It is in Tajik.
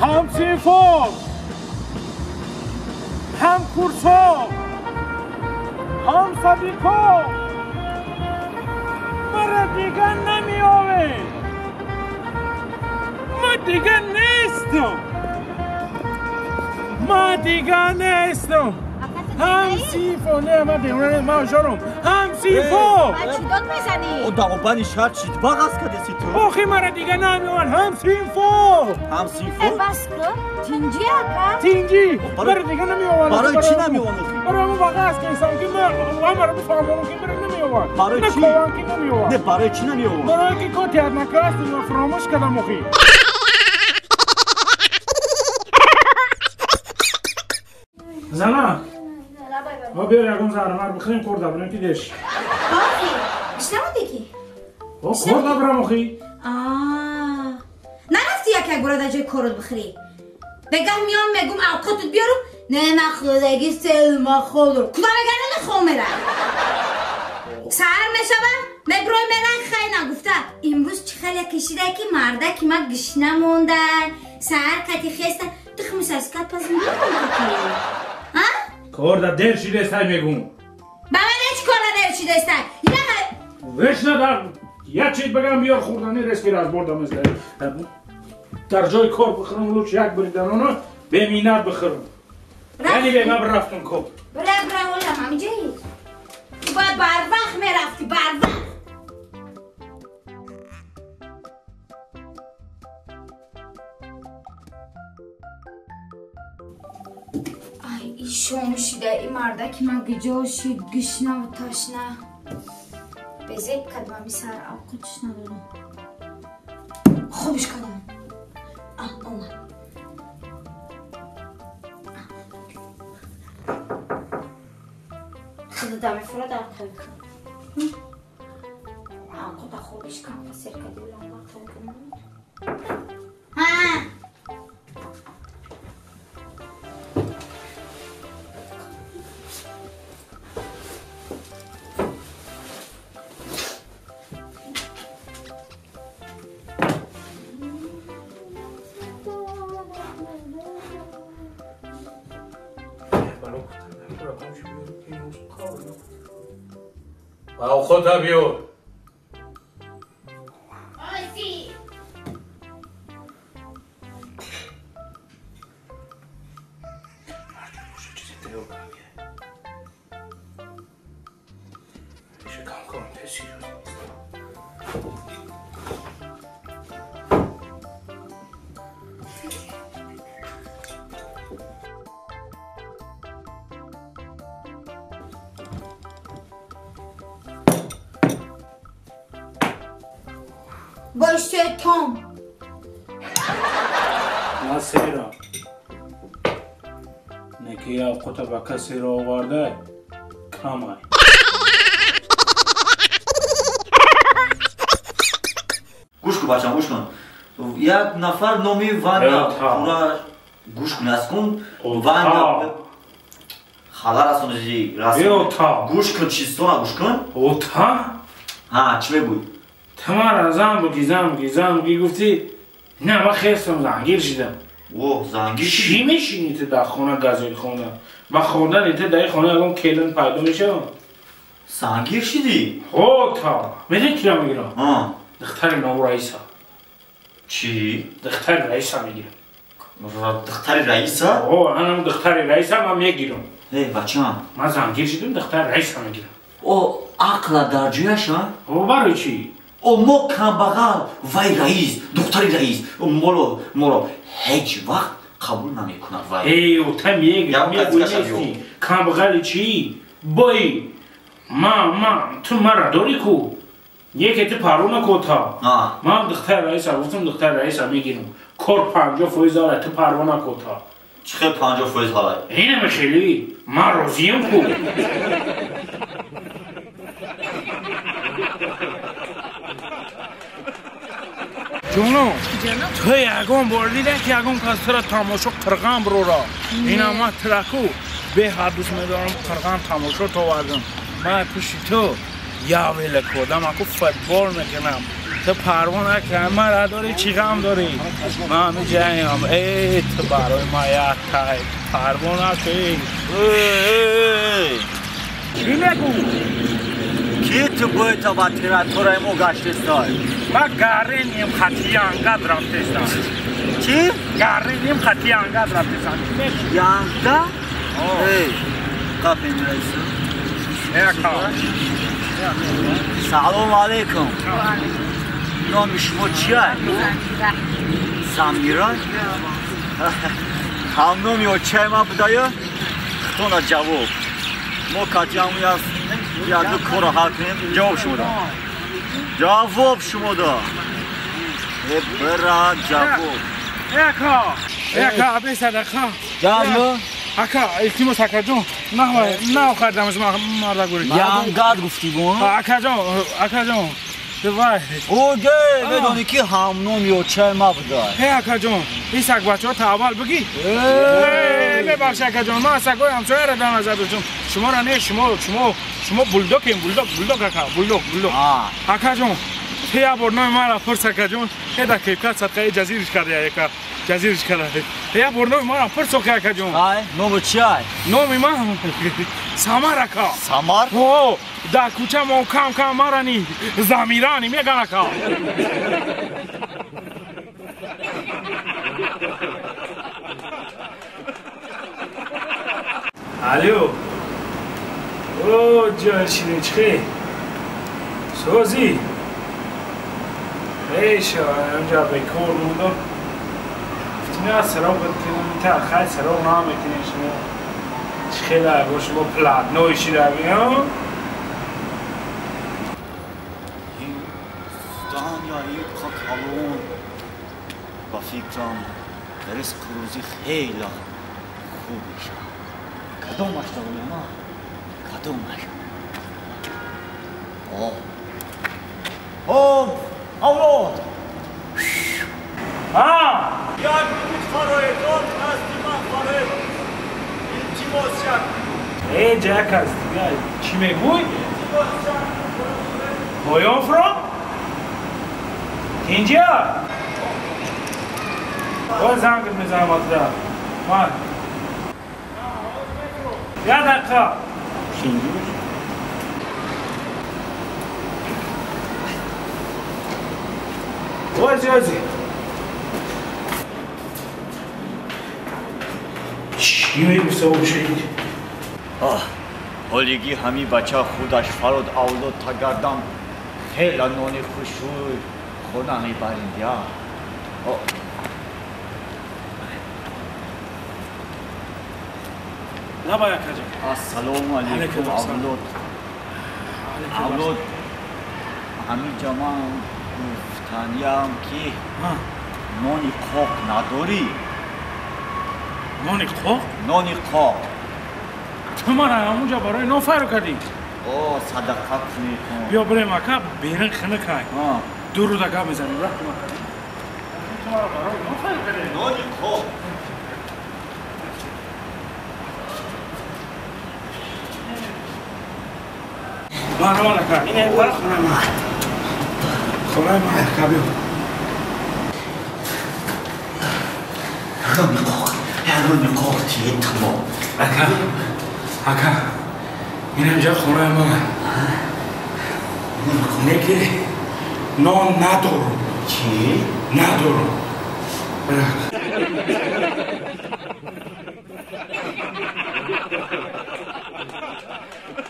Ҳамсинфон, ҳамкурсон, ҳамсадиқон, мара дига намеовед. Ма дига нестам. Ма дига нестам. Ҳамсинфон, не, ма бемора, ма ҳушёрам. Ҳамсинфон! Ба чӣ дод мезанӣ? О, даъобани шаҳр чӣ бағаз кардеси ту? Охи мара дига намеованд. Ҳамсинфон! Ҳамсинфон? Бас кун. Тинҷӣ ака? Тинҷӣ! Мара дига намеованд. Барои чӣ намеованд охи? Барои мо бағаз кардам ки мара бифаҳмонам ки мара намеованд. Барои чӣ? Наковам ки намеованд. Не, барои чӣ намеованд? Барои ки коти одноклассник ма фаромӯш кардам охи. Зана! Ва биёр ягон заҳрмар бихӯрем, кор дабирем ки деш. Охи, гушна ки? О, кор дабирам охи. Нарафти як як бора дар ҷои корот бихӯрӣ? Бегаҳ меом мегум авқотат биёрум, не нахӯрдаги селма холдор. Куда мегарда нахом мера? Саҳар мешава, мебирой мера хай нагуфта. Имрӯз чӣ хеле кишида ки мардаки ма гишна монда. Саҳар кати хеста, тухми саскат паз мекунам. А? Кор да дер шидестай мегум. Ба ман ҳеҷ кор да дер шидестай. Вешна дар як чиз багам биёр хӯрдани рески разборда местай. Дар ҷои кор бихӯрам луч як бриданона беминат бихӯрам. Яъне бе ман рафтам кор. Бира бира олам ҳамиҷаи. Ту бояд барвақт мерафтӣ, барвақт. Шом шида и мардаки ман гиҷо шид, гишнаву ташна. Безеб кардам ами сар авқотш надорам. Хобиш кардам. А, омад. Худо дамефура дар тавик. Авқота хобиш кардам, сер кардам, вақт ҳа. Авқота биёр. Ози. Бо шайтон. Ман серам. Неки авқота ба касеро оварда камай. Гӯш кун бачам, гӯш кун. Як нафар номи Ваня пура гӯш кун, аз кун Ваня хала расониди расон. Гӯш кун, чизтона гӯш кун. Ота? Ҳа, чӣ мегӯй? Тамара зан буди, зан буди, зан буди, гуфти, не, ман хестам, зангир шидам. О, зангир шидӣ? Чӣ мешинӣ ту дар хона, газетхона? Ба хӯрдани ту дар хона ягон келин пайдо мешавад? Зангир шидӣ? Ҳо, та. Медонӣ кира мегирам? Духтари нобу раиса. Чӣ? Духтари раиса мегирам. Духтари раиса? Ҳо, анам духтари раиса ман мегирам. Э, бачам. Ман зангир шидам, духтари раиса мегирам. О, ақла дар ҷояш, а? О, барои чӣ? О, мо камбағал, вай раис, духтари раис, моро ҳеҷ вақт қабул намекунад вай. Эй, ота мегӯй, камбағали чӣ? Бой, ма, ту мара дорӣ ку? Яке ту парво наку та. Ман духтари раиса гуфтам, духтари раиса мегирам. Кор 50% ҳалай, ту парво наку та. Чӣ хел 50% ҳалай? Инаме хеле, ман розиям ку. Ҷонам, ту ягон бор дида ки ягон кас тура тамошо қирған бирора? Ина ман тураку беҳад дӯст медорам, қирған тамошо товардам. Ман пушти ту Я велик одам аку футбол мекунам. Ту парво накун, мара дорӣ чӣ ғам дорӣ? Ман меҷаям. Эй, ту барои ма як тай. Парво накун. Чӣ мегӯ? Ки ту бояд ба территорияи мо гаштестай? Ма гарри ним хати янгад рафтестам. Чӣ? Гарри ним хати янгад рафтестам. Чӣ мегӯ? Янга? Эй, қапин раису. Ака. Салом алейкум. Номи шумо чия? Замира. Ҳамноми очаи ман будая? Хитона ҷавоб. Мо катиаму яду корро ҳал кунем. Ҷавоб шумо да. Ҷавоб шумо да. Э бира ҷавоб. Ака, ака, бе садақа. Ҷавоб. Ака, илтимос акаҷон, наохардамаш мардагӯри. Янгад гуфтӣ бо? Акаҷон, акаҷон. Давай. Оге, медонӣ ки ҳамноми очаи ма будай. Э акаҷон, ин сагбачаҳо та аввал бигӣ. Мебахш акаҷон, ман сагои ҳамсояро дар назар доштам. Шуморо не, шумо булдокем, булдок, булдок ака, булдок, булдок. Акаҷон, ту як бор номи маро пурс акаҷон, эда кепкат садқаи ҷазириш карда яка. Ҷазириш карда. Як бор номи маро пурс ока акаҷон. Ай, номи чиай? Номи ман Самар ака. Самар? О, дар кӯча мо кам кам марани замирани меган ака. Алло. О, ҷон ширин чӣ? Созӣ? Эй, шо, инҷа бекор мондам. Гуфтим сароғ та хай сароғ намекунем шумо. Чӣ хела бо шумо платной шидаги, ҳа? Здания калон. Ба фикрам ризқу рӯзӣ хеле хуб мешавад. Кадомаш давлама? Кадомаш? О! О! Авлод! А! Як минут фароед, он назди ман фароед. Илтимос як минут. Э, ҷак аст. Чӣ мегӯй? Поён фро? Инҷа? Боз зангат мезанам атра. Ман. Як дақиқа. Ози, ози. Чӣ мегӯ сообщид? Ҳолигӣ ҳамин бача худаш фарод авлод тагардам хела нони хушрӯй хона мебарид я. Лабай акаҷон. Ассалому алейкум авлод. Авлод, ҳамин ҷа ман гуфтаниям ки нони қоқ надорӣ? Нони қоқ? Нони қоқ. Ту мара ҳамунҷа барои нон файро кардӣ? О, садақа кунед. Биё бирем ака, берин хинакай. Ду рӯза гап мезанем, раҳм ака. Ту мара барои нон файро кардӣ? Нони қоқ. Марҳамат ака, ин бара хонаи ман. Хонаи ман ака, биё. Нони қоқ, нони қоқ тие тамом. Ака, ака, инамҷа хонаи ман. Не ки нон надорам. Чӣ? Надорам.